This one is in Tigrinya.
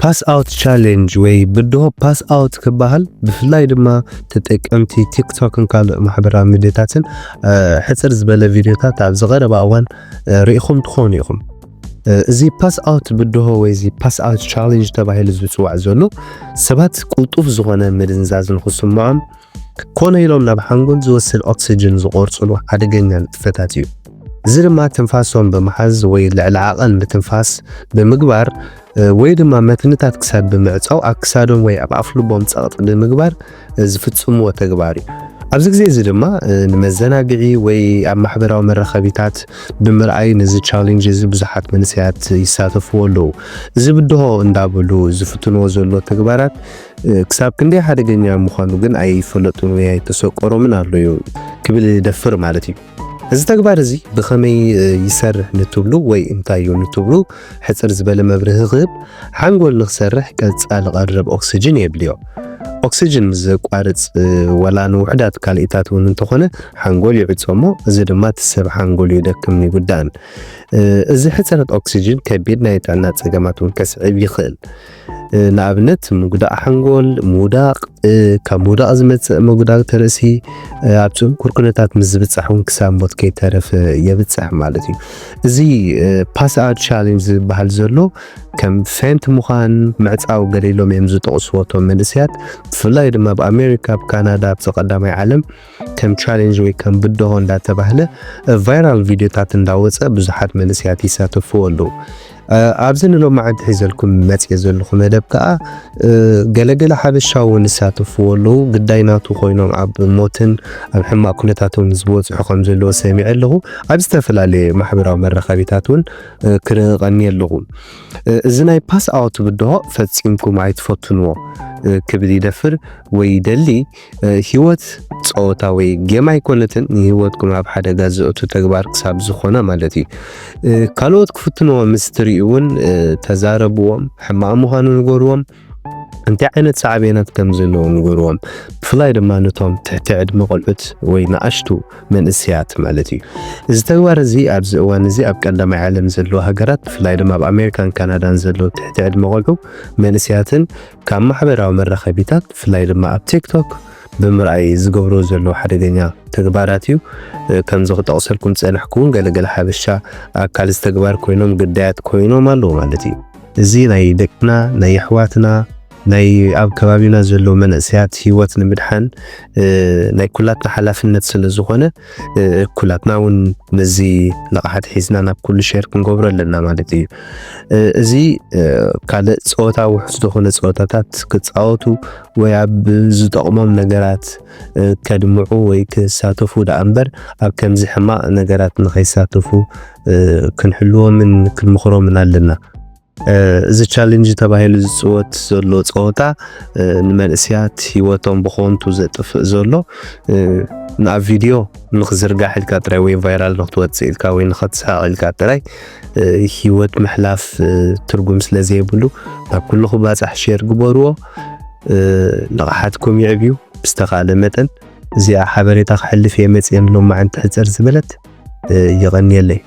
pass out challenge ወይ ብድሆ pass out ክበሃል፣ ብፍላይ ድማ ተጠቀምቲ ቲክቶክን ካልእ ማሕበራዊ ሚዲያታትን ሕፅር ዝበለ ቪዲዮታት ኣብዚ ቀረባ እዋን ርኢኹም ትኾኑ ኢኹም። እዚ pass out ብድሆ ወይ እዚ pass out challenge ተባሂሉ ዝፅዋዕ ዘሎ ሰባት ቅልጡፍ ዝኾነ ምድንዛዝ ንክስምዖም ኮነ ኢሎም ናብ ሓንጎል ዝወስድ ኦክስጅን ዝቆርፅሉ ሓደገኛ ንጥፈታት እዩ። እዚ ድማ ትንፋሶም ብምሓዝ ወይ ልዕሊ ዓቐን ምትንፋስ ብምግባር ወይ ድማ መትንታት ክሳድ ብምዕፃው ኣብ ክሳዶም ወይ ኣብ ኣፍልቦም ፀቕጢ ብምግባር ዝፍፅምዎ ተግባር እዩ። ኣብዚ ግዜ እዚ ድማ ንመዘናግዒ ወይ ኣብ ማሕበራዊ መራኸቢታት ብምርኣይ ነዚ ቻሌንጅ እዚ ብዙሓት መንእሰያት ይሳተፍዎ ኣለዉ። እዚ ብድሆ እንዳበሉ ዝፍትንዎ ዘሎ ተግባራት ክሳብ ክንደይ ሓደገኛ ምዃኑ ግን ኣይፈለጡን ወይ ኣይተሰቆሮምን ኣሎ እዩ ክብል ይደፍር ማለት እዩ። እዚ ተግባር እዚ ብኸመይ ይሰርሕ ንትብሉ ወይ እንታይ እዩ ንትብሉ ሕፅር ዝበለ መብርሂ ክህብ፣ ሓንጎል ንክሰርሕ ቀፃሊ ቀረብ ኦክስጅን የድልዮ። ኦክስጅን ምስ ዘቋርፅ ወላ ንውሑዳት ካልኢታት እውን እንተኾነ ሓንጎል ይዕፆ እሞ እዚ ድማ እቲ ሰብ ሓንጎሉ ይደክምን ይጉዳእን። እዚ ሕፅረት ኦክስጅን ከቢድ ናይ ጥዕና ፀገማት እውን ከስዕብ ይኽእል። ንኣብነት ምጉዳእ ሓንጎል፣ ምውዳቕ፣ ካብ ምውዳቕ ዝመፅእ መጉዳእቲ ርእሲ ኣብ ፅንኩር ኩነታት ምስ ዝብፃሕ እውን ክሳብ ሞት ከይተረፈ የብፅሕ ማለት እዩ። እዚ pass out challenge ዝበሃል ዘሎ ከም ፌንት ምዃን ምዕፃው ገለ ኢሎም እዮም ዝጠቕስዎ እቶም መንእሰያት። ብፍላይ ድማ ኣብ ኣሜሪካ፣ ኣብ ካናዳ፣ ኣብቲ ቀዳማይ ዓለም ከም ቻሌንጅ ወይ ከም ብድሆ እንዳተባህለ ቫይራል ቪዲዮታት እንዳወፀ ብዙሓት መንእሰያት ይሳተፍዎ ኣለዉ። ኣብዚ ንሎማዓንቲ ሒዘልኩም መፅየ ዘለኹ መደብ ከዓ ገለገለ ሓበሻ እውን ይሳተፍዎ ኣለዉ። ግዳይ ናቱ ኮይኖም ኣብ ሞትን ኣብ ሕማቕ ኩነታትን ዝበፅሑ ከም ዘለዎ ሰሚዐ ኣለኹ። ኣብ ዝተፈላለየ ማሕበራዊ መራኸቢታት እውን ክርኢ ቀንየ ኣለኹ። እዚ ናይ pass out ብድሆ ፈፂምኩም ኣይትፈትንዎ ክብል ይደፍር ወይ ይደሊ። ህይወት ፀወታ ወይ ጌም ኣይኮነትን፣ ንህይወትኩም ኣብ ሓደጋ ዘእቱ ተግባር ክሳብ ዝኾነ ማለት እዩ። ካልኦት ክፍትንዎ ምስ ትርእዩ እውን ተዛረብዎም፣ ሕማቕ ምዃኑ ንገርዎም፣ እንታይ ዓይነት ሳዕቤናት ከም ዘለዎ ንገርዎም። ብፍላይ ድማ ነቶም ትሕቲ ዕድመ ቆልዑት ወይ ንኣሽቱ መንእሰያት ማለት እዩ። እዚ ተግባር እዚ ኣብዚ እዋን እዚ ኣብ ቀዳማይ ዓለም ዘለዉ ሃገራት ብፍላይ ድማ ኣብ ኣሜሪካን ካናዳን ዘለዉ ትሕቲ ዕድመ ቆልዑ መንእሰያትን ካብ ማሕበራዊ መራኸቢታት ብፍላይ ድማ ኣብ ቲክቶክ ብምርኣይ ዝገብሮ ዘለዉ ሓደገኛ ተግባራት እዩ። ከምዚ ክጠቕሰልኩም ዝጸናሕኩ እውን ገለገለ ሓበሻ ኣካል እዚ ተግባር ኮይኖም ግዳያት ኮይኖም ኣለዉ ማለት እዩ። እዚ ናይ ደቅና ናይ ኣሕዋትና ናይ ኣብ ከባቢና ዘለዉ መንእሰያት ህይወት ንምድሓን ናይ ኩላትና ሓላፍነት ስለ ዝኾነ ኩላትና እውን ነዚ ንቕሓት ሒዝና ናብ ኩሉ ሸር ክንገብሮ ኣለና ማለት እዩ። እዚ ካልእ ጸወታ ውሑስ ዝኾነ ጸወታታት ክጻወቱ ወይ ኣብ ዝጠቕሞም ነገራት ከድምዑ ወይ ክሳተፉ ደኣ እምበር ኣብ ከምዚ ሕማቕ ነገራት ንኸይሳተፉ ክንሕልዎምን ክንምኽሮምን ኣለና። እዚ ቻሌንጅ ተባሂሉ ዝፅወት ዘሎ ፀወታ ንመንእሰያት ህይወቶም ብኸንቱ ዘጥፍእ ዘሎ ንኣብ ቪድዮ ንክዝርጋሕ ኢልካ ጥራይ ወይ ቫይራል ንክትወፅእ ኢልካ ወይ ንክትስሕቕ ኢልካ ጥራይ ህይወት ምሕላፍ ትርጉም ስለ ዘይብሉ ናብ ኩሉ ክባፃሕ ሼር ግበርዎ። ንቕሓትኩም ይዕብዩ። ብዝተኻለ መጠን እዚኣ ሓበሬታ ክሕልፍ እየ መፅየ ንሎማዓንቲ ሕፅር ዝበለት። የቐንየለይ።